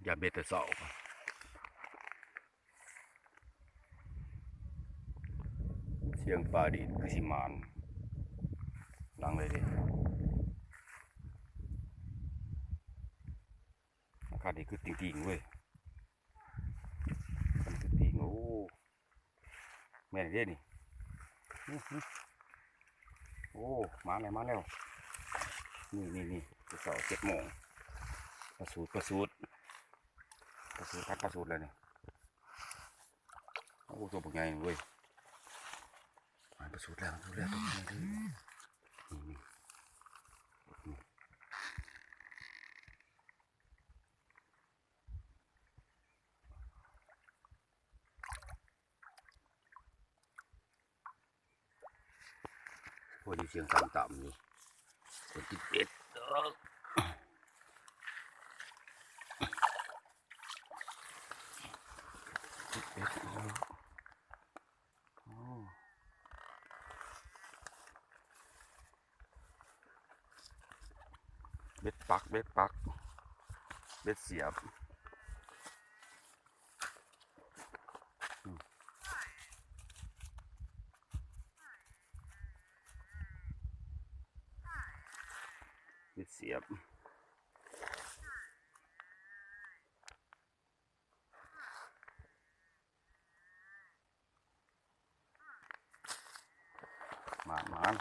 ຢາມເບັດແຕ່ເຊົ້າ. ສຽງປາດີດຄືຊິໝານຫຼັງເລີຍເດ້. ອາກາດນີ້ຄືຕິ່ງໆເວີຍ ມັນຄືຕິ່ງ. ໂອ້ ແມ່ນເດ້ນີ້. ໂອ້ ມາແລ້ວ ມາແລ້ວ. ນີ້ໆໆ ເຊົ້າເຈັດໂມງ. ປາສູດ ປາສູດ ປາສູດ ຄັນປາສູດແລ້ວນີ້. ໂອ້ ຕົວບັກໃຫຍ່ເວີຍ. ປາສູດແລ້ວ ປາສູດແລ້ວ ຕົວບັກໃຫຍ່ເລີຍ. ນີ້ໆ. ໂອ້ ໄດ້ຍິນສຽງຕ່ຳໆຢູ່. ເພິ່ນຕິດເບັດເດີ ຕິດເບັດ. ໂອ້ ເບັດປັກ ເບັດປັກ ເບັດສຽບ. ເບັດສຽບ. ມານ ມານ.